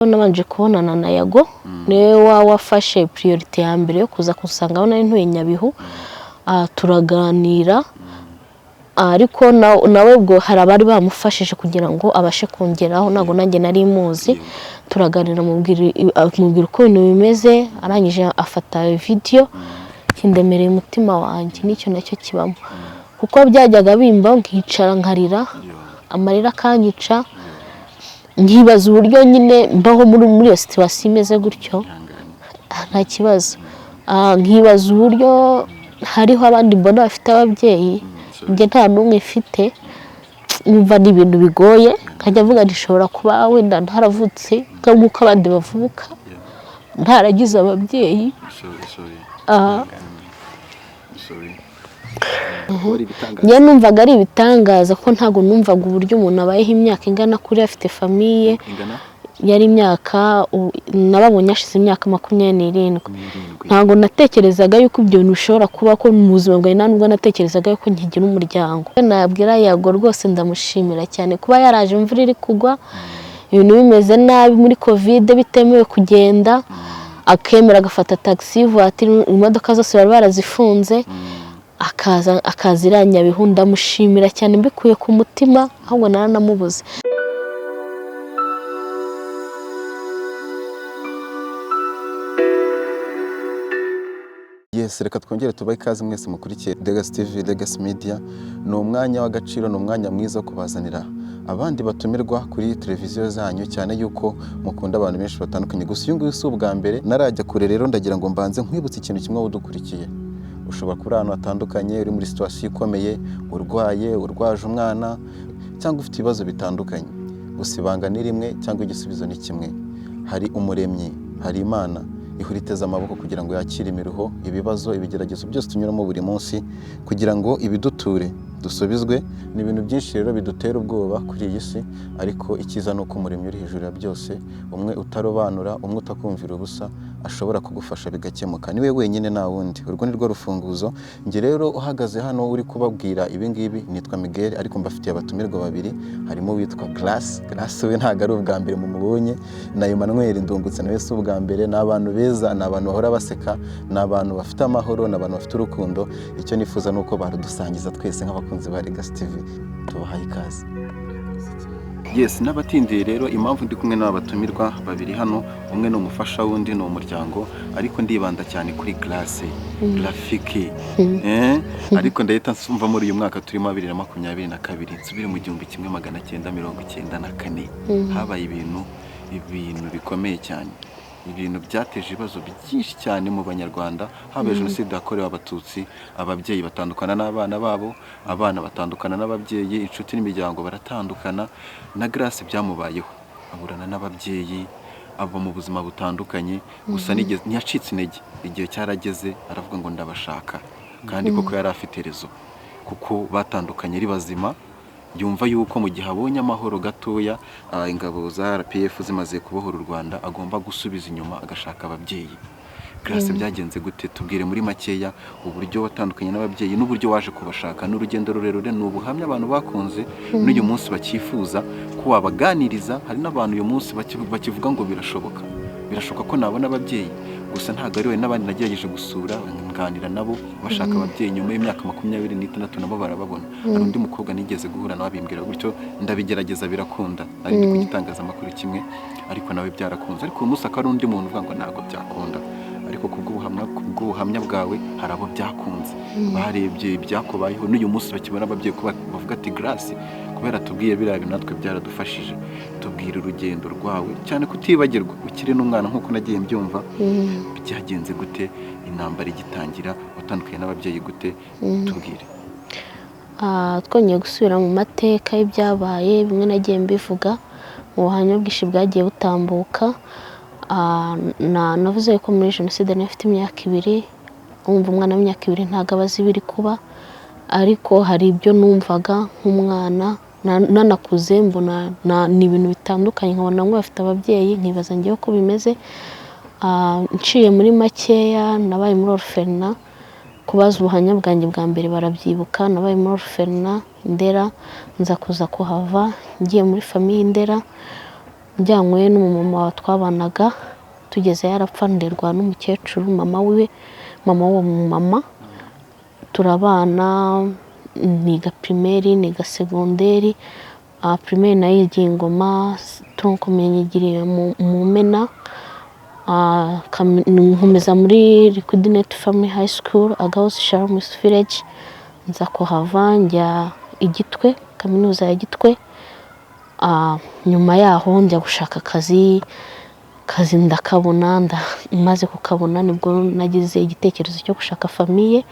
Nabanje kubonana na Yago, niwe wafashe priorité ya mbere yo kuza kunsanga aho nari ntuye Nyabihu. Turaganira, ariko nawe ubwo hari abari bamufashije kugira ngo abashe kongeraho, ntabwo nanjye nari muzi. Turaganira, mubwira uko ibintu bimeze, arangije afata video kindemereye umutima wanjye, n'icyo nacyo kibamo, kuko byajyaga bimbaho nkicara nkarira, amarira akanyica, nkibaza uburyo nyine mbaho muri iyo situation imeze gutyo. Nta kibazo. Nkibaza uburyo hariho abandi mbona bafite ababyeyi, njye nta n'umwe mfite. Numva ni ibintu bigoye, nkajya mvuga nti nshobora kuba wenda ntaravutse nk'uko abandi bavuka, ntaragize ababyeyi. Njye numvaga ari ibitangaza, ko ntabwo numvaga uburyo umuntu abayeho imyaka ingana kuri afite famille. Yari imyaka, nababonye hashize imyaka 27. Ntabwo natekerezaga yuko ibyo bintu bishobora kuba, ko mu buzima bwawe nta nubwo natekerezaga yuko nkigira umuryango. Nabwira Yago rwose, ndamushimira cyane kuba yaraje imvura iri kugwa, ibintu bimeze nabi muri Covid, bitemewe kugenda, akemera agafata taxi voiture, imodoka zose bari barazifunze, akaza iriya Nyabihu. Ndamushimira cyane mbikuye ku mutima, ahubwo naranamubuze. Yes, reka twongere tubahe ikaze mwese mukurikiye Legacy TV, Legacy Media. Ni umwanya w'agaciro, ni umwanya mwiza wo kubazanira abandi batumirwa kuri televiziyo zanyu, cyane yuko mukunda abantu benshi batandukanye. Gusa uyu nguyu si ubwa mbere narajya kure. Rero ndagira ngo mbanze nkwibutse ikintu kimwe udukurikiye. Ushobora kuba uri ahantu hatandukanye, uri muri situation ikomeye, urwaye, urwaje umwana, cyangwa ufite ibibazo bitandukanye. Gusa ibanga ni rimwe, cyangwa igisubizo ni kimwe: hari Umuremyi, hari Imana ihora iteze amaboko kugira ngo yakire imiruho, ibibazo, ibigeragezo byose tunyuramo buri munsi, kugira ngo ibiduture dusubizwe. Ni ibintu byinshi rero bidutera ubwoba kuri iyi si, ariko icyiza ni uko Umuremyi uri hejuru ya byose, umwe utarobanura, umwe utakumvira ubusa, ashobora kugufasha bigakemuka. Niwe wenyine, nta wundi. Urwo ni rwo rufunguzo. Njye rero uhagaze hano uri kubabwira ibi ngibi nitwa Miguel, ariko mbafitiye abatumirwa babiri. Harimo uwitwa Grace. Grace we ntabwo ari ubwa mbere mumubonye, na Emmanuel Ndungutse nawe si ubwa mbere. Ni abantu beza, ni abantu bahora baseka, ni abantu bafite amahoro, ni abantu bafite urukundo. Icyo nifuza ni uko barudusangiza twese nk'abakunzi ba Legacy TV. Tubahaye ikaze. Yes, n'abatindiye rero, impamvu ndi kumwe n'aba batumirwa babiri hano, umwe ni umufasha w'undi, ni umuryango, ariko ndibanda cyane kuri Grace Rafiki. Ariko ndahita nsumva muri uyu mwaka turimo 2022, nsubire mu 1994. Habaye ibintu bikomeye cyane, ibintu byateje ibibazo byinshi cyane mu Banyarwanda. Habaye Jenoside yakorewe Abatutsi, ababyeyi batandukana n'abana babo, abana batandukana n'ababyeyi, inshuti n'imiryango baratandukana. Na Grace byamubayeho, aburana n'ababyeyi, ava mu buzima butandukanye. Gusa ntiyacitse intege, igihe cyarageze aravuga ngo ndabashaka. Kandi koko yari afite raison, kuko batandukanye ari bazima. Yumva yuko mu gihe abonye amahoro gatoya, ingabo za RPF zimaze kubohora u Rwanda, agomba gusubiza inyuma agashaka ababyeyi. Grace, byagenze gute? Tubwire muri makeya uburyo watandukanye n'ababyeyi n'uburyo waje kubashaka. Ni urugendo rurerure, ni ubuhamya abantu bakunze, n'uyu munsi bakifuza ko wabaganiriza. Hari n'abantu uyu munsi bakivuga ngo birashoboka, birashoboka ko nabona ababyeyi. Gusa ntabwo ari we, n'abandi nagerageje gusura, nganira nabo bashaka ababyeyi nyuma y'imyaka 26, nabo barababona. Hari undi mukobwa nigeze guhura nawe abimbwira gutyo, ndabigerageza birakunda. Nari ndi ku gitangazamakuru kimwe, ariko nawe byarakunze. Ariko uyu munsi akaba ari undi muntu uvuga ngo ntabwo byakunda. Ariko kubw'ubuhamya bwawe hari abo byakunze, barebye ibyakubayeho, n'uyu munsi bakibona ababyeyi, ko bavuga ati Grace kubera tubwiye biriya bintu natwe byaradufashije. Tubwire urugendo rwawe, cyane kutibagirwa ukiri n'umwana nk'uko nagiye mbyumva. Byagenze gute intambara igitangira? Watandukanye n'ababyeyi gute? Tubwire. Twongeye gusubira mu mateka y'ibyabaye, bimwe nagiye mbivuga mu buhamya bwinshi bwagiye butambuka. Navuze ko muri Jenoside nari mfite imyaka 2. Wumva umwana w'imyaka 2 ntabwo aba azi ibiri kuba, ariko hari ibyo numvaga nk'umwana. Nanakuze mbona ni ibintu bitandukanye, nkabona bamwe bafite ababyeyi, nkibaza ngewe uko bimeze. Nciye muri makeya, nabaye muri orphelinat. Kubaza ubuhamya bwanjye bwa mbere barabyibuka. Nabaye muri orphelinat Ndera, nza kuza kuhava ngiye muri famille Ndera. Njyanywe n'umumama twabanaga, tugeze yarapfa, nderwa n'umukecuru, mama wiwe, mama w'uwo mumama. Turabana, niga primaire, niga secondaire. Primaire nayigiye i Ngoma, tronc commun nyigiriye mu Mena. Nkomeza muri Liquidnet Family High School, Agahozo Shalom Village. Nza kuhava njya i Gitwe, Kaminuza ya Gitwe. Nyuma yaho njya gushaka akazi, kazi ndakabona. Maze kukabona nibwo nagize igitekerezo cyo gushaka famille.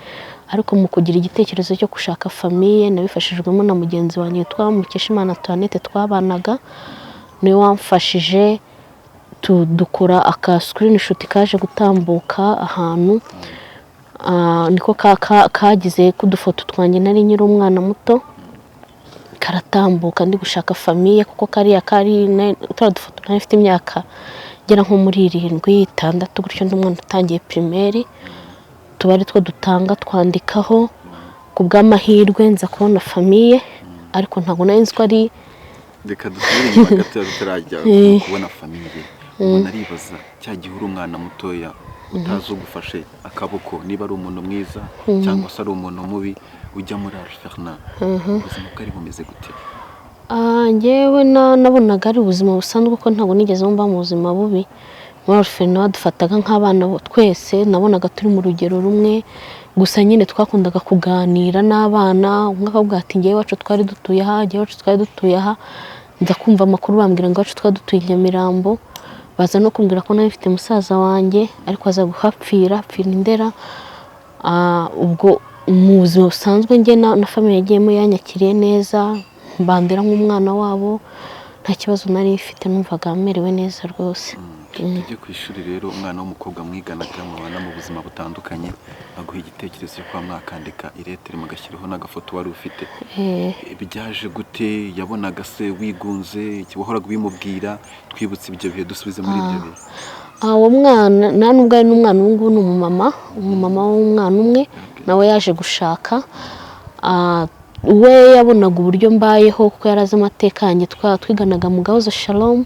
Ariko mu kugira igitekerezo cyo gushaka famille, nabifashijwemo na mugenzi wanjye witwa Mukeshimana Antoinette twabanaga, niwe wamfashije dukora aka screenshot kaje gutambuka ahantu. Niko kagize k'udufoto twanjye nari nkiri umwana muto, karatambuka ndi gushaka famille, kuko kariya kari turiya dufoto nari mfite imyaka igera nko muri 7, 6 gutyo, ndi umwana utangiye primaire, tuba ari two dutanga twandikaho. Ku bw'amahirwe nza kubona famille, ariko ntabwo nari nzi ko ari Reka dusubire inyuma gato tutarajya kubona famille. Umuntu aribaza, cya gihe uri umwana mutoya utazi ugufashe akaboko niba ari umuntu mwiza cyangwa se ari umuntu mubi, ujya muri orphelinat, ubuzima bwari bumeze gute? Njyewe nabonaga ari ubuzima busanzwe, kuko ntabwo nigeze mba mu buzima bubi. Muri orphelinat badufataga nk'abana twese, nabonaga turi mu rugero rumwe. Gusa nyine twakundaga kuganira n'abana, umwe akavuga ati: "Njyewe iwacu twari dutuye aha, njyewe iwacu twari dutuye aha." Nza kumva amakuru bambwira ngo iwacu twari dutuye i Nyamirambo. Baza no kumbwira ko nari mfite musaza wanjye, ariko aza kuhapfira, apfira i Ndera. Ubwo mu buzima busanzwe njye na famille yagiyemo yanyakiriye neza, bandera nk'umwana wabo, nta kibazo nari mfite, numvaga merewe neza rwose. Tujye ku ishuri rero. Umwana w'umukobwa mwiganaga, mubana mu buzima butandukanye, aguha igitekerezo cyo kuba mwakandika ilettre mugashyiraho n'agafoto wari ufite. Byaje gute? Yabonaga se wigunze? Wahoraga ubimubwira? Twibutse ibyo bihe, dusubize muri ibyo bihe. Uwo mwana nta nubwo ari n'umwana ubu ngubu, ni umumama, umumama w'umwana umwe, nawe yaje gushaka. We yabonaga uburyo mbayeho kuko yari azi amateka yanjye, twiganaga mu Gahozo Shalom.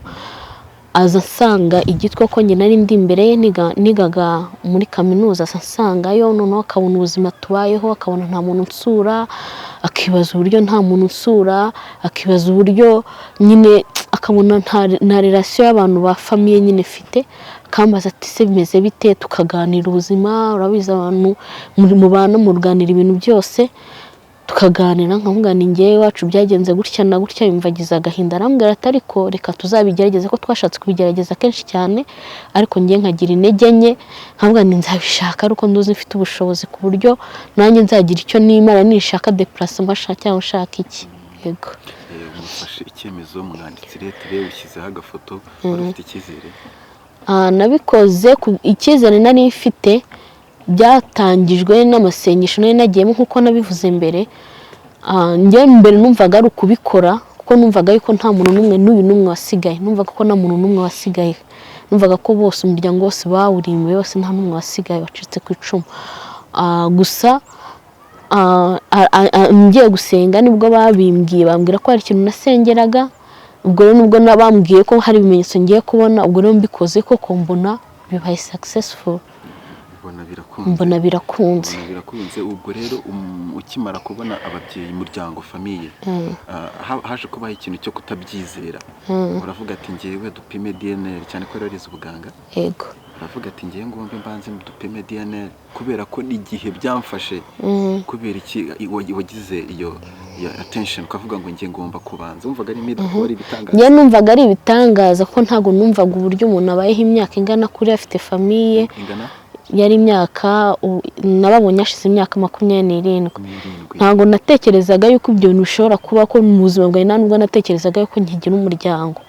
Aza ansanga i Gitwe, ko njye nari ndi imbere ye, nigaga muri kaminuza, aza ansangayo. Noneho akabona ubuzima tubayeho, akabona nta muntu unsura, akibaza uburyo nta muntu unsura, akibaza uburyo nyine akabona nta relation y'abantu ba famille nyine mfite. Akambaza ati: "Se bimeze bite?" Tukaganira ubuzima. Urabizi, abantu mubana muganira ibintu byose. Tukaganira, nkamubwira ni njyewe iwacu byagenze gutya na gutya. Yumva agize agahinda, arambwira ati: "Ariko reka tuzabigerageze," ko twashatse kubigerageza kenshi cyane, ariko njye nkagira intege nke. Nkamubwira nti nzabishaka ariko nduzi mfite ubushobozi, ku buryo nanjye nzagira icyo nimara, nishaka déplacement cyangwa nshaka iki. Yego. Mufashe icyemezo, mwanditse ilettre, ushyizeho agafoto, wari ufite icyizere? Nabikoze icyizere nari mfite byatangijwe n'amasengesho nari nagiyemo, nk'uko nabivuze mbere. Njye mbere numvaga ari ukubikora kuko numvaga yuko nta muntu n'umwe n'uyu n'umwe wasigaye, numvaga ko nta muntu n'umwe wasigaye, numvaga ko bose, umuryango wose bawurimbuye wose, nta n'umwe wasigaye wacitse ku icumu. Gusa ngiye gusenga nibwo babimbwiye, bambwira ko hari ikintu nasengeraga. Ubwo rero nubwo bambwiye ko hari ibimenyetso ngiye kubona, ubwo rero mbikoze koko mbona bibaye successful. Mbona birakunze. Mbona birakunze. Mbona birakunze. Ubwo rero ukimara kubona ababyeyi, umuryango, famille, haje kubaho ikintu cyo kutabyizera, uravuga ati: "Ngewe dupime DNA," cyane ko yari yarize ubuganga. Yego. Uravuga ati: "Ngewe ngombe mbanze dupime DNA," kubera ko n'igihe byamfashe. Kubera iki wagize iyo attention ukavuga ngo ngiye ngomba kubanza? Wumvaga ari miracle, ari ibitangaza? Njye numvaga ari ibitangaza, kuko ntabwo numvaga uburyo umuntu abayeho imyaka ingana kuri afite famille. Ingana? Yari imyaka nababonye hashize imyaka 27. N'irindwi. Ntabwo natekerezaga yuko ibyo bintu bishobora kuba, ko mu buzima bwawe nta nubwo natekerezaga yuko nkigira umuryango,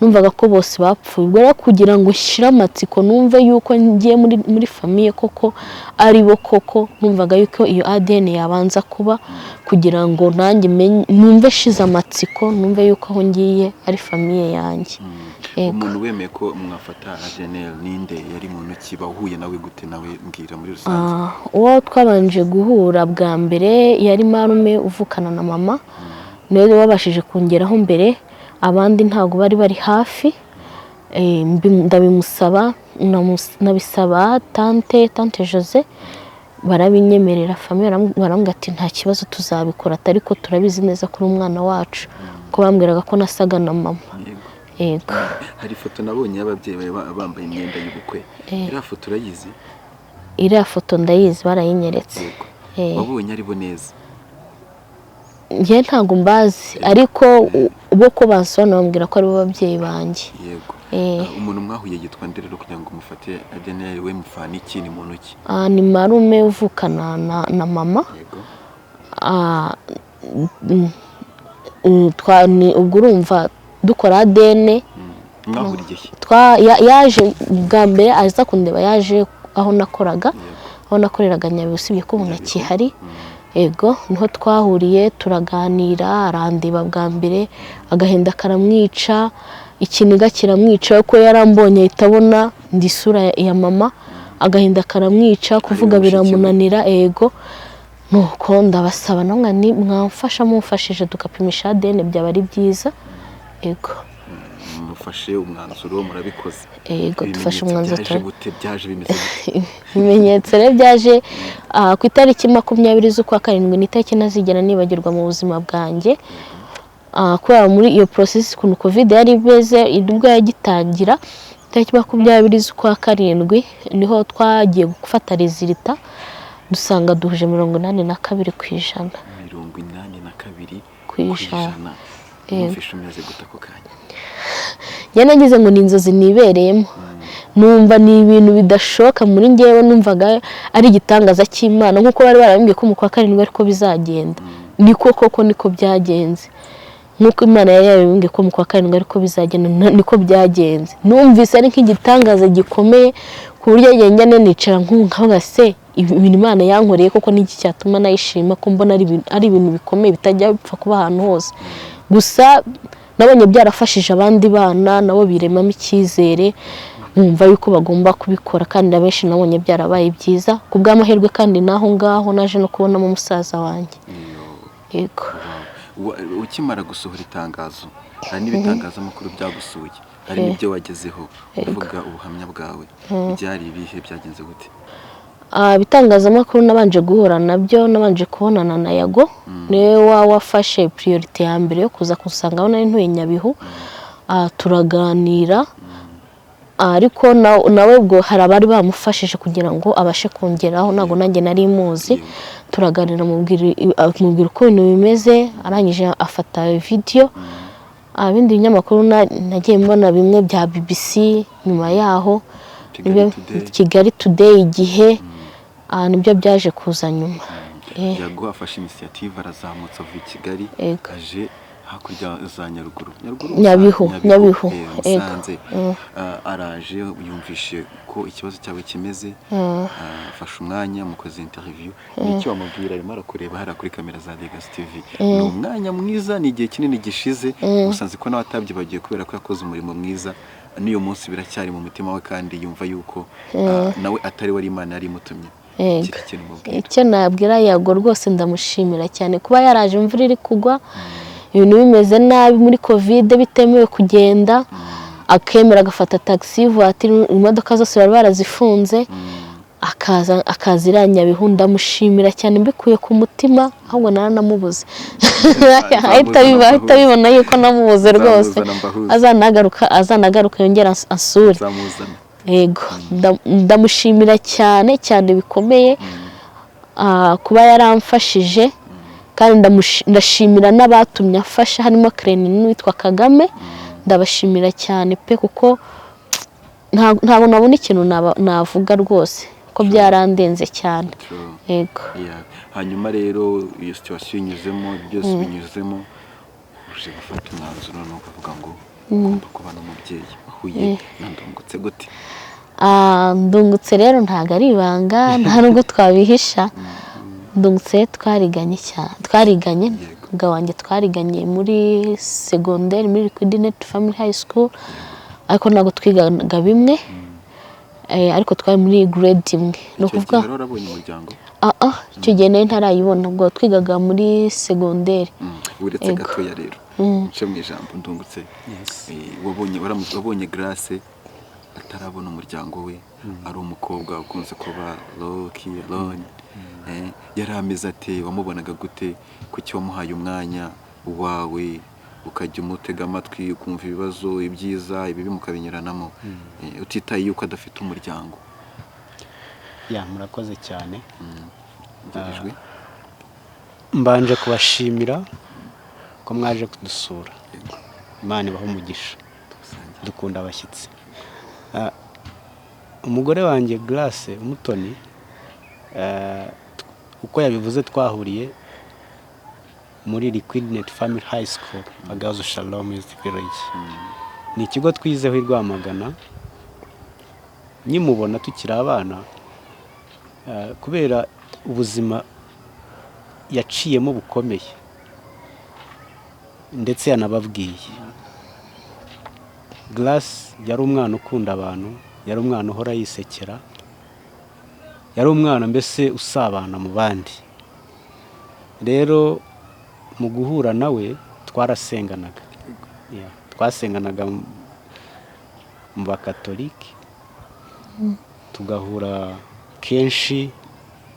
numvaga ko bose bapfuye. Ubwo rero kugira ngo nshire amatsiko, numve yuko ngiye muri famille koko ari bo koko, numvaga yuko iyo ADN yabanza kuba kugira ngo nanjye numve shize amatsiko, numve yuko aho ngiye ari famille yanjye. Yego. Umuntu wemeye ko mwafata ADN ninde? Yari muntu ki? Wahuye nawe gute? Nawe mbwira muri rusange. Uwo twabanje guhura bwa mbere yari marume uvukana na mama, niwe wabashije kongeraho mbere, abandi ntabwo bari bari hafi. Ndabimusaba, nabisaba tante Jose, barabinyemerera. Famille barambwira ati nta kibazo, tuzabikora, ariko turabizi neza ko uri umwana wacu, ko bambwiraga ko nasaga na mama. Yego. Hari ifoto nabonye y'ababyeyi bawe bambaye imyenda y'ubukwe. Iriya foto urayizi? Iriya foto ndayizi, barayinyeretse. Wabonye aribo neza? Njye ntabwo mbazi, ariko bo ko bansobanura bambwira ko aribo babyeyi banjye. Yego. Umuntu mwahuye yitwa nde rero, kugira ngo mufate ADN we mufana iki, ni muntu ki? Ni marume uvukana na mama. Ubwo urumva dukora ADN. Mwahuriye he? Yaje bwa mbere aza kundeba, yaje aho nakoraga, aho nakoreraga Nyabihu, usibye ko ubu ntakihari. Yego, niho twahuriye, turaganira, arandeba bwa mbere agahinda karamwica, ikiniga kiramwica, kuko yarambonye ahita abona ndi isura ya mama, agahinda karamwica, kuvuga mushiki we. biramunanira. Yego. Nuko ndabasaba namwe ni mwamfasha, mumfashije tugapimisha ADN byaba ari byiza. Yego. Mufashe umwanzuro, murabikoze? Yego, dufashe Ibimenyetso umwanzuro. Byaje gute? Byaje bimeze gute? Ibimenyetso rero byaje ku itariki 20 z'ukwa karindwi. Ni itariki ntazigera nibagirwa mu buzima bwanjye. Kubera muri iyo process ukuntu COVID yari imeze nibwo yagitangira. Itariki 20 z'ukwa karindwi niho twagiye gufata résultat, dusanga duhuje 82%. 82 Ku ijana. Wumvishe umeze gute ako kanya? Njye nagize ngo ni inzozi nibereyemo, numva ni ibintu bidashoboka. Muri njyewe numvaga ari igitangaza cy'Imana, nk'uko bari barambwiye ko mu kwa karindwi ariko bizagenda, niko koko niko byagenze. Nk'uko Imana yari yarabimbwiye ko mu kwa karindwi ariko bizagenda, niko byagenze. Numvise ari nk'igitangaza gikomeye, ku buryo njya nicara nk'ubu nkavuga: se ibintu Imana yankoreye koko n'iki cyatuma nayishima, ko mbona ari ibintu bikomeye bitajya bipfa kuba ahantu hose? Gusa nabonye byarafashije abandi bana, nabo biremamo icyizere, bumva yuko bagomba kubikora, kandi abenshi nabonye byarabaye byiza ku bw'amahirwe. Kandi n'aho ngaho naje no kubonamo musaza wanjye. Yego. Ukimara gusohora itangazo, hari n'ibitangazamakuru byagusuye, hari n'ibyo wagezeho uvuga ubuhamya bwawe. Byari ibihe? Byagenze gute? Ibitangazamakuru nabanje guhura nabyo, nabanje kubonana na Yago, niwe wafashe priorité ya mbere yo kuza kunsanga aho nari ntuye Nyabihu. Turaganira. Ariko nawe ubwo hari abari bamufashije kugira ngo abashe kongeraho, ntabwo nanjye nari muzi. Turaganira, mubwira uko ibintu bimeze, arangije afata video. Ibindi binyamakuru nagiye mbona bimwe bya BBC nyuma yaho. Kigali Today. Kigali Today, Igihe, nibyo byaje kuza nyuma. Yago afashe initiative, arazamutse avuye i Kigali, aje hakurya za Nyaruguru, Nyaruguru, Nyabihu, Nyabihu, yego. Musanze. Araje, yumvishe ko ikibazo cyawe kimeze, afashe umwanya mukoze interview. Nicyo wamubwira? Arimo arakureba hariya kuri kamera za Legacy TV. Ni umwanya mwiza, ni igihe kinini gishize, gusa nzi ko nawe atabyibagiwe kubera ko yakoze umurimo mwiza. N'uyu munsi biracyari mu mutima we, kandi yumva yuko nawe atari we, ari Imana yari imutumye. Gira ikintu umubwira. Icyo nabwira Yago rwose, ndamushimira cyane kuba yaraje imvura iri kugwa, ibintu bimeze nabi muri COVID, bitemewe kugenda, akemera agafata taxi voiture, imodoka zose bari barazifunze, akaza akaza iriya Nyabihu. Ndamushimira cyane mbikuye ku mutima. Ahubwo naranamubuze, ahita abibona yuko namubuze rwose. Nzamuzana mbahuze. Azanagaruka yongere ansure. Nzamuzana. Yego, ndamushimira cyane cyane bikomeye, kuba yaramfashije. Kandi ndashimira n'abatumye afasha, harimo Kreni n'uwitwa Kagame. Ndabashimira cyane pe, kuko ntabwo nabona ikintu navuga rwose, ko byarandenze cyane. True. Yego. Yeah. Hanyuma rero iyo situation unyuzemo, byose binyuzemo, uje gufata umwanzuro ni ukuvuga ngo ugomba kuba n'umubyeyi wahuye na Ndungutse gute? Ndungutse rero ntabwo ari ibanga, nta nubwo twabihisha. Ndungutse twariganye cyane, twariganye. Umugabo wanjye twariganye muri segonderi, muri Liquidnet Family High School, ariko ntabwo twigaga bimwe. Ariko twari muri grade imwe, ni Icyo ukuvuga gihe rero warabonye umuryango? Icyo gihe nari ntarayibona, ubwo twigaga muri segonderi. Uretse gatoya rero. Nce mu ijambo, Ndungutse. Yes. Wabonye Grace atarabona umuryango we, ari umukobwa ukunze kuba low-key, alone. Yari ameze ate? Wamubonaga gute? Kuki wamuhaye umwanya wawe, ukajya umutega amatwi, ukumva ibibazo, ibyiza, ibibi, mukabinyuranamo, utitaye yuko adafite umuryango? Ya, murakoze cyane. Ngerijwe. Mbanje kubashimira ko mwaje kudusura. Imana ibahe umugisha. Dukunda abashyitsi. Umugore wanjye Grace Umutoni, uko yabivuze, twahuriye muri Liquidnet Family High School, Agahozo Shalom Youth Village. Ni ikigo twizeho i Rwamagana. Nkimubona tukiri abana, kubera ubuzima yaciyemo bukomeye, ndetse yanababwiye, Grace yari umwana ukunda abantu, yari umwana uhora yisekera, yari umwana mbese usabana mu bandi. Rero mu guhura nawe twarasenganaga. Yeah, twasenganaga mu bakatolike, tugahura kenshi,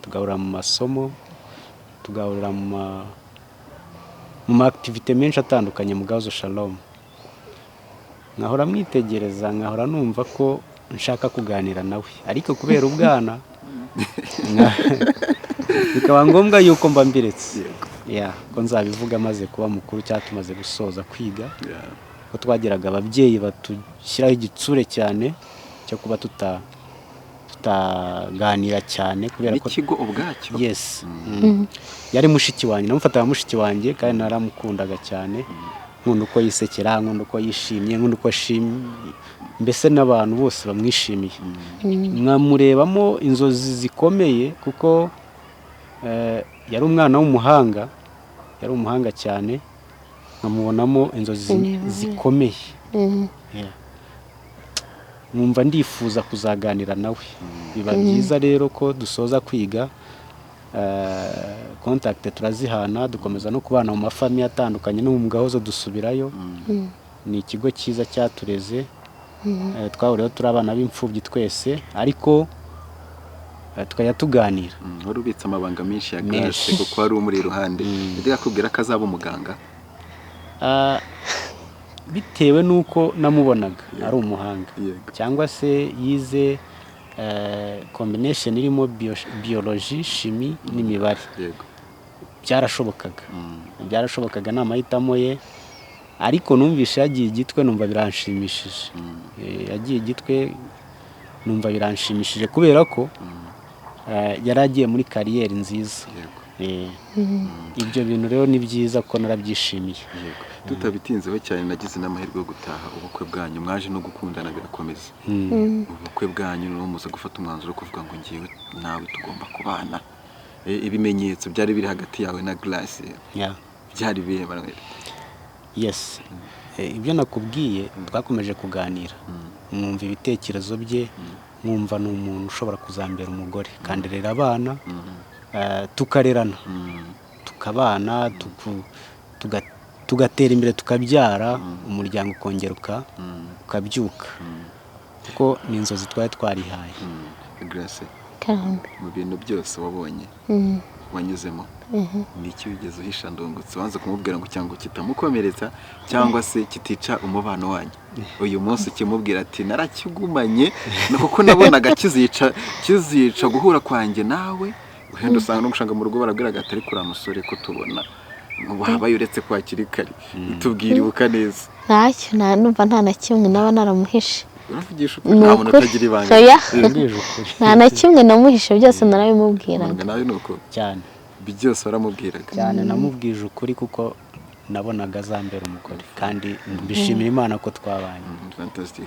tugahura mu masomo, tugahurira mu ma activités menshi atandukanye mu Gahozo Shalom. Nkahora mwitegereza, nkahora numva ko nshaka kuganira nawe, ariko kubera ubwana bikaba ngombwa yuko mba mbiretse. Ya, ko nzabivuga maze kuba mukuru cyangwa tumaze gusoza kwiga, ko twagiraga ababyeyi batushyiraho igitsure cyane cyo kuba tutaganira cyane kubera ko n'ikigo ubwacyo. Yes. Yari mushiki wanjye, namufataga mushiki wanjye kandi naramukundaga cyane. Nkunda uko yisekera, nkunda uko yishimye, nkunda uko ashimye, mbese n'abantu bose bamwishimiye. Nkamurebamo inzozi zikomeye kuko yari umwana w'umuhanga, yari umuhanga cyane, nkamubonamo inzozi zikomeye. Yeah. Nkumva ndifuza kuzaganira nawe. Biba byiza rero ko dusoza kwiga, contact turazihana, dukomeza no kubana mu ma familles atandukanye, no mu Gahozo dusubirayo. Ni ikigo cyiza cyatureze. Twahuriyeho turi abana b'imfubyi twese, ariko tukajya tuganira. Wari ubitse amabanga menshi ya Menshi. Grace kuko wari umuri iruhande. Yajyaga akubwira ko azaba umuganga? Bitewe n'uko namubonaga ari umuhanga, cyangwa se yize combination irimo biologie, chimie n'imibare, byarashobokaga. Byarashobokaga, ni amahitamo ye. Ariko numvishe yagiye Igitwe, numva biranshimishije. Yagiye Igitwe, numva biranshimishije kubera ko yari agiye muri carrière nziza. Ibyo bintu rero ni byiza ko narabyishimiye. Yego, tutabitinzeho cyane, nagize n'amahirwe yo gutaha ubukwe bwanyu. Mwaje no gukundana birakomeza. Ubukwe bwanyu noneho muza gufata umwanzuro wo kuvuga ngo ngewe nawe tugomba kubana. Ibimenyetso byari biri hagati yawe na Grace byari ibihe, Manuel? Yes. Ibyo nakubwiye, twakomeje kuganira, mwumva ibitekerezo bye, mwumva ni umuntu ushobora kuzambera umugore, kanderera abana, tukarerana, tukabana, tugatera imbere, tukabyara, umuryango ukongera ukabyuka, kuko ni inzozi twari twarihaye. Grace, Karambe. mu bintu byose wabonye, wanyuzemo, ni iki wigeze uhisha Ndungutse, wanze kumubwira ngo cyangwa kitamukomeretsa cyangwa se kitica umubano wanyu, uyu munsi ukimubwira ati narakigumanye ni kuko nabonaga kizica guhura kwanjye nawe? Wenda usanga no gushanga mu rugo barabwiraga ati ariko uriya musore ko tubona wabaye uretse kwakiri kare. Tubwire, ibuka neza. Ntacyo, nta numva nta na kimwe naba naramuhishe. Uravugisha ukuri? Ni Nta muntu ukuri. utagira ibanga. Oya. Mbwije ukuri. Nta na kimwe namuhishe, byose narabimubwiraga. Nawe ni uko? Cyane. Byose waramubwiraga? Cyane, namubwije ukuri kuko nabonaga azambera umugore, kandi mbishimira Imana ko twabanye. Fantastic.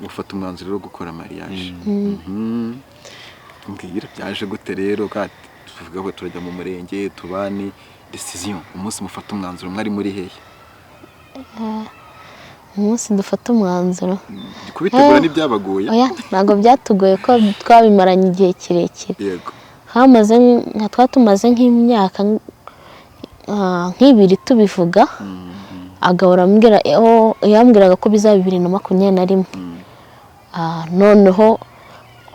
Mufata umwanzuro wo gukora mariage. Mbwira, byaje gute rero? Tuvuga ngo turajya mu murenge tubane, decision, umunsi mufata umwanzuro mwari muri hehe? Umunsi dufata umwanzuro? Kubitegura ntibyabagoye? Oya, ntabwo byatugoye ko twabimaranye igihe kirekire. Hamaze nka twari tumaze nk'imyaka nk'ibiri tubivuga. Agahora ambwira, oh, yambwiraga ko bizaba 2021. Noneho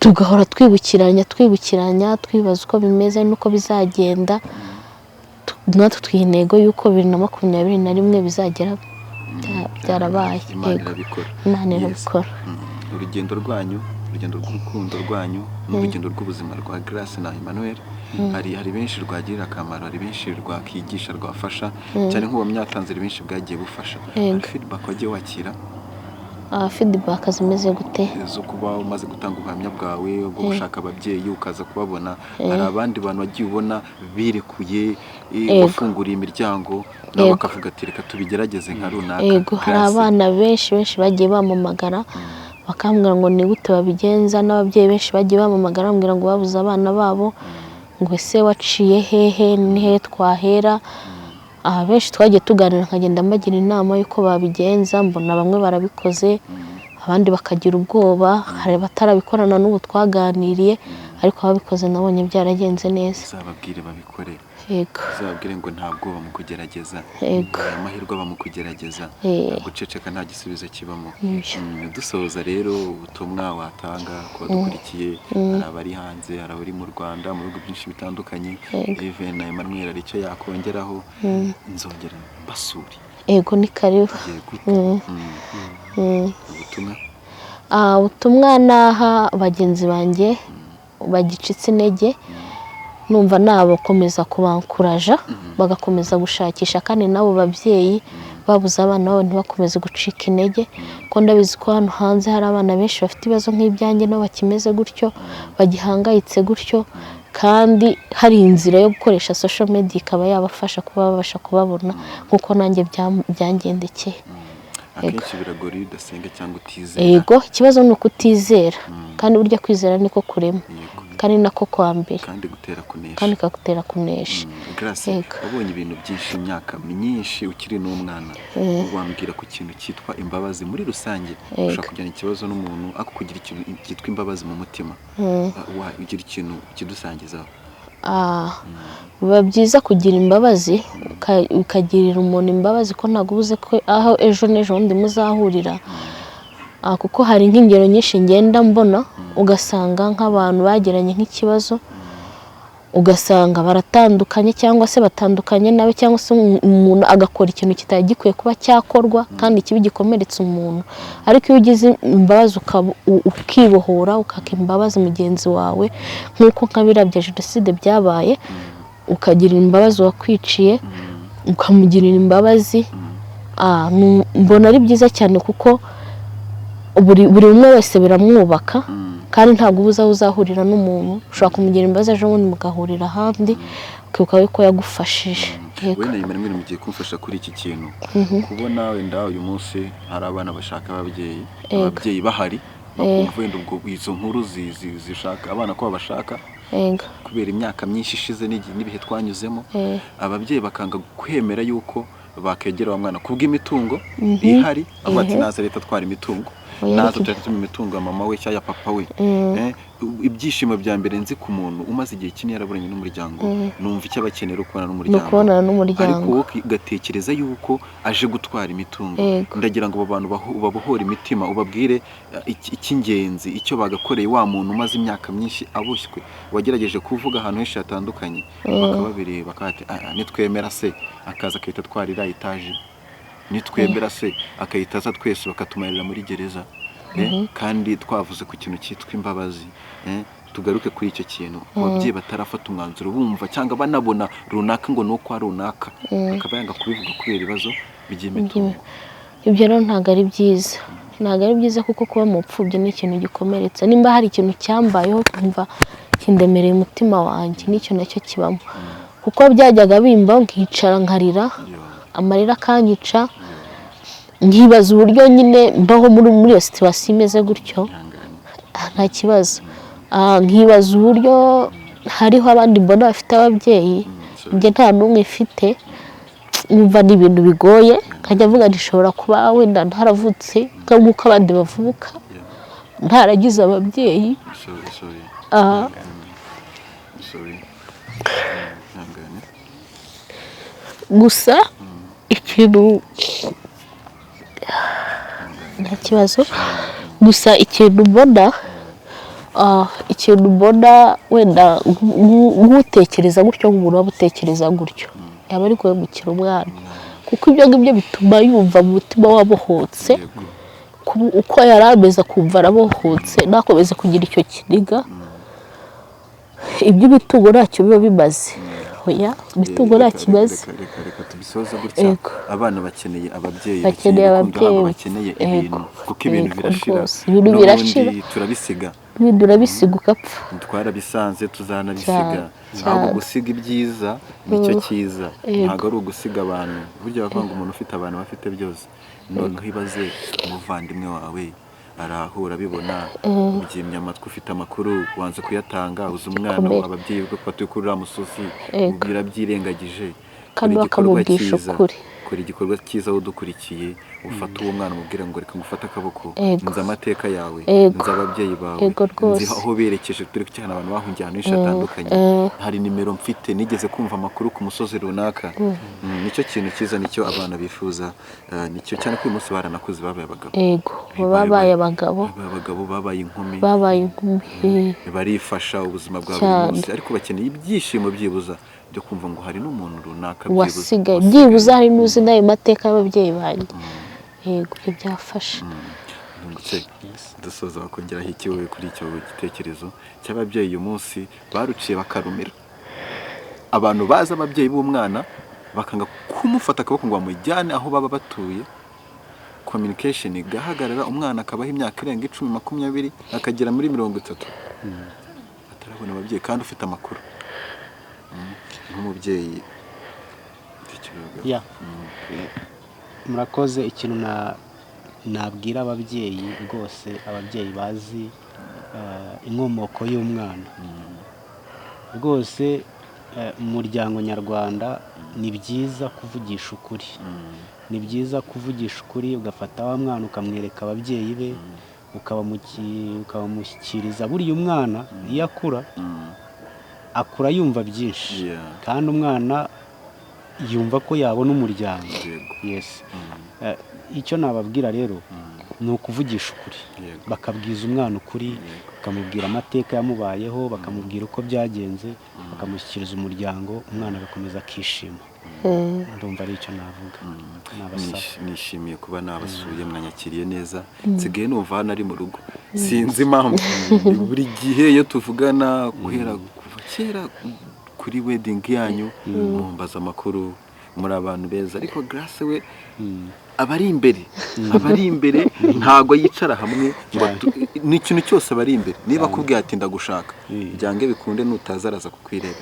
tugahora twibukiranya, twibukiranya, twibaza uko bimeze n'uko bizagenda. Natwe twiha intego y'uko 2021 bizagera byarabaye. Imana Yego. irabikora. Imana Yes. irabikora. Urugendo rwanyu, urugendo rw'urukundo rwanyu n'urugendo rw'ubuzima rwa Grace na Emmanuel, hari benshi rwagirira akamaro, hari benshi rwakigisha, rwafasha cyane. Nk'uwo myatanze, hari benshi bwagiye bufasha. Yego. Hari feedback wagiye wakira? Feedback zimeze gute? Zo kuba umaze gutanga ubuhamya bwawe bwo gushaka ababyeyi, ukaza kubabona, hari abandi bantu wagiye ubona birekuye, wafunguriye imiryango nabo bakavuga ati: "Reka tubigerageze nka runaka." Yego, hari Grace. abana benshi benshi bagiye bampamagara bakambwira ngo ni gute babigenza, n'ababyeyi benshi bagiye bampamagara bambwira ngo babuze abana babo, ngo ese waciye hehe, ni hehe twahera? Aha benshi twagiye tuganira, nkagenda mbagira inama y'uko babigenza. Mbona bamwe barabikoze, abandi bakagira ubwoba, hari abatarabikorana n'ubu twaganiriye, ariko ababikoze nabonye byaragenze neza. Uzababwire babikore. Yego. Uzababwire ngo nta bwoba mu kugerageza. Yego. Hari amahirwe aba mu kugerageza. Guceceka nta gisubizo kibamo. Nibyo. Dusoza rero, ubutumwa watanga ku badukurikiye, hari abari hanze, hari abari mu Rwanda, mu bihugu byinshi bitandukanye. Even na Emmanuel hari icyo yakongeraho, nzongera mbasure. Yego, ni karibu. Yego. Ubutumwa? Ubutumwa naha bagenzi banjye bagicitse intege, numva nabakomeza kubankuraja bagakomeza gushakisha, kandi n'abo babyeyi babuze abana babo ntibakomeze gucika intege, ko ndabizi ko hano hanze hari abana benshi bafite ibibazo nk'ibyanjye, nabo bakimeze gutyo, bagihangayitse gutyo, kandi hari inzira yo gukoresha social media ikaba yabafasha kuba babasha kubabona nk'uko nanjye byangendekeye. Akenshi biragora iyo udasenga cyangwa utizera. Yego, ikibazo ni ukutizera, kandi burya kwizera niko kurema, kandi nako kwa mbere. Kandi gutera kunesha. Kandi kakutera kunesha. Grace, Yego. wabonye ibintu byinshi imyaka myinshi ukiri n'umwana. Wambwira ku kintu cyitwa imbabazi muri rusange? Ushobora kugirana ikibazo n'umuntu, ariko kugira ikintu cyitwa imbabazi mu mutima, ugira ikintu kidusangizaho? Biba byiza kugira imbabazi, ukagirira umuntu imbabazi, ko ntabwo ubuze ko aho ejo n'ejo bundi muzahurira. Kuko hari nk'ingero nyinshi ngenda mbona, ugasanga nk'abantu bagiranye nk'ikibazo, ugasanga baratandukanye, cyangwa se batandukanye nawe, cyangwa se umuntu agakora ikintu kitari gikwiye kuba cyakorwa, kandi kibi gikomeretsa umuntu. Ariko iyo ugize imbabazi, ukibohora, ukaka imbabazi mugenzi wawe, nk'uko nka biriya bya jenoside byabaye, ukagirira imbabazi uwakwiciye, ukamugirira imbabazi, mbona ari byiza cyane, kuko buri umwe wese biramwubaka, kandi ntabwo uba uzi aho uzahurira n'umuntu. Ushobora kumugira imbabazi, ejo bundi mugahurira ahandi, ukibuka ko yagufashije. Yego. Wenda Emmanuel, mugiye kumfasha kuri iki kintu. Kubona wenda uyu munsi hari abana bashaka ababyeyi, ababyeyi bahari, bakumva wenda ubwo izo nkuru zishaka abana ko babashaka, kubera imyaka myinshi ishize n'ibihe twanyuzemo, ababyeyi bakanga kwemera yuko bakegera wa mwana kubw'imitungo ihari, avuga ati: "Naza leta atwara imitungo, Oya, naza ariko tuhita tuma imitungo ya mama we cyangwa ya papa we." Ibyishimo bya mbere nzi ku muntu umaze igihe kinini yaraburanye n'umuryango, numva icyo aba akeneye ari ukubona Ni n'umuryango. ukubonana n'umuryango. Ariko wowe ugatekereza yuko aje gutwara imitungo. Ndagira ngo abo bantu babohore imitima, ubabwire icy'ingenzi icyo bagakoreye wa muntu umaze imyaka myinshi aboshywe, wagerageje kuvuga ahantu henshi hatandukanye, bakababireba bakavuga ati: "Ah, ah, nitwemera se akaza akahita atwara iriya etaje, nitwemera se akahita aza twese bakatumarira muri gereza?" Kandi twavuze ku kintu cyitwa imbabazi. Tugaruke kuri icyo kintu, ababyeyi batarafata umwanzuro, bumva cyangwa banabona runaka ngo ni ukwa runaka, akaba yanga kubivuga kubera ibibazo by'imitungo. Ibyo rero ntabwo ari byiza, ntabwo ari byiza, kuko kuba mu pfubyi ni ikintu gikomeretsa. Nimba hari ikintu cyambayeho nkumva kindemereye umutima wanjye, n'icyo nacyo kibamo, kuko byajyaga bimbaho nkicara nkarira, amarira akanyica, nkibaza uburyo nyine mbaho muri iyo situation imeze gutyo. Ihangane. Nta kibazo. Nkibaza uburyo hariho abandi mbona bafite ababyeyi, Sorry. njye nta n'umwe mfite, numva ni ibintu bigoye, nkajya mvuga nti nshobora kuba wenda ntaravutse nk'uko abandi bavuka, ntaragize ababyeyi. Sorry, sorry. Sorry. Ihangane. Gusa Ikintu, nta kibazo, gusa ikintu mbona, ikintu mbona wenda nk'utekereza gutyo, nk'umuntu waba utekereza gutyo, yaba ari guhemukira umwana, kuko ibyo ngibyo bituma yumva mu mutima wabohotse. Uko yari ameze akumva arabohotse, ntakomeze kugira icyo kiniga. Iby'imitungo ntacyo biba bimaze, oya, imitungo nta kimaze. Reka tubisoze gutya. Yego. Abana bakeneye ababyeyi, Bakeneye urukundo, ntabwo ababyeyi. bakeneye ibintu, kuko ibintu birashira. Rwose, ibintu N'ubundi birashira. turabisiga. Ibintu urabisiga ugapfa. Twarabisanze, tuzanabisiga. Cyane, Ahubwo cyane. gusiga ibyiza nicyo cyiza, Yego. ntabwo ari ugusiga abantu. Burya bavuga ngo umuntu ufite abantu bafite byose. Noneho ibaze umuvandimwe wawe arahura abibona, ubyimye amatwi, ufite amakuru wanze kuyatanga, uzi umwana Gikomere. ababyeyi be batuye kuri uriya musozi, urabyirengagije. Kandi Kora igikorwa bakamubwisha cyiza. ukuri. Kora igikorwa cyiza udukurikiye, ufate uwo mwana umubwira ngo reka ngufate akaboko, nzi amateka yawe, nzi ababyeyi bawe, nzi aho berekeje, dore ko cyane abantu bahungiye ahantu henshi hatandukanye, hari nimero mfite, nigeze kumva amakuru ku musozi runaka. Nicyo kintu cyiza, nicyo abana bifuza, nicyo cyane ko uyu munsi baranakuze, babaye abagabo. Yego, babaye abagabo. Babaye abagabo, babaye inkumi. Babaye inkumi. Barifasha ubuzima bwa buri munsi, ariko bakeneye ibyishimo byibuza byo kumva ngo hari n'umuntu runaka byibuze wasigaye, byibuze hari n'uzi n'ayo mateka y'ababyeyi banjye. Yego, ibyo byafasha. Ndungutse, dusoza, wakongeraho iki wowe kuri icyo gitekerezo cy'ababyeyi uyu munsi baruciye bakarumira? Abantu bazi ababyeyi b'umwana bakanga kumufata akaboko ngo bamujyane aho baba batuye, communication igahagarara, umwana akabaho imyaka irenga 10, 20, akagera muri 30 atarabona ababyeyi, kandi ufite amakuru. Nk'umubyeyi icyo bivuga. Ya. Murakoze. Ikintu nabwira ababyeyi rwose, ababyeyi bazi inkomoko y'umwana rwose, mu muryango nyarwanda ni byiza kuvugisha ukuri. Ni byiza kuvugisha ukuri, ugafata wa mwana ukamwereka ababyeyi be, ukabamushyikiriza. Buriya umwana iyo akura, akura yumva byinshi, kandi umwana yumva ko yabona umuryango. Yes. Icyo nababwira rero ni ukuvugisha ukuri, bakabwiza umwana ukuri, bakamubwira amateka yamubayeho, bakamubwira uko byagenze, bakamushyikiriza umuryango, umwana agakomeza akishima. Ndumva ari icyo navuga, nabasaba. Nishimiye kuba nabasuye, mwanyakiriye neza. Nsigaye numva hano ari mu rugo, sinzi impamvu. Buri gihe iyo tuvugana, guhera kuva kera kuri wedding yanyu, mumbaza amakuru, muri abantu beza. Ariko Grace we aba ari imbere, aba ari imbere, ntabwo yicara hamwe ngo ni ikintu cyose aba ari imbere. Niba akubwiye ati ndagushaka, byange bikunde, nutaza araza kukwireba.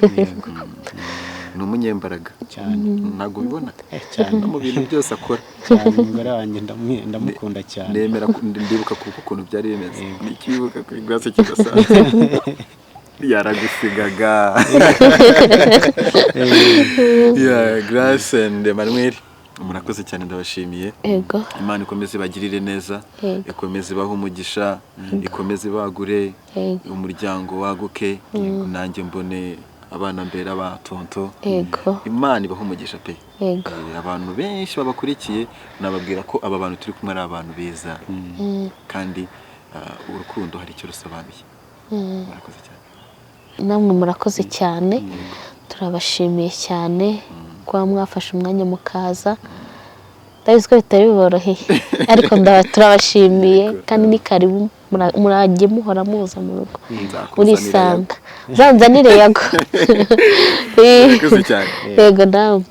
Ni umunyembaraga. Cyane. Ntabwo ubibona? Cyane. No mu bintu byose akora. Cyane, umugore wanjye ndamukunda cyane. Nemera ndibuka kuko ukuntu byari bimeze, nikibuka kuri Grace kidasanzwe, yaragusigaga. Yeah, Grace and Emmanuel, murakoze cyane, ndabashimiye. Imana ikomeze ibagirire neza, ikomeze ibahe umugisha, ikomeze ibagure, umuryango waguke, nanjye mbone abana mbere aba tonto. Imana ibahe umugisha pe. Abantu benshi babakurikiye, nababwira ko aba bantu turi kumwe ari abantu beza, kandi urukundo hari icyo rusobanuye. Murakoze cyane. Namwe murakoze cyane, turabashimiye cyane kuba mwafashe umwanya mukaza. Ndabizi ko bitari biboroheye, ariko turabashimiye kandi ni karibu, murajye muhora muza mu rugo. Nzakuzanira. Murisanga, uzanzanire yago. Murakoze cyane. Yego, nawe.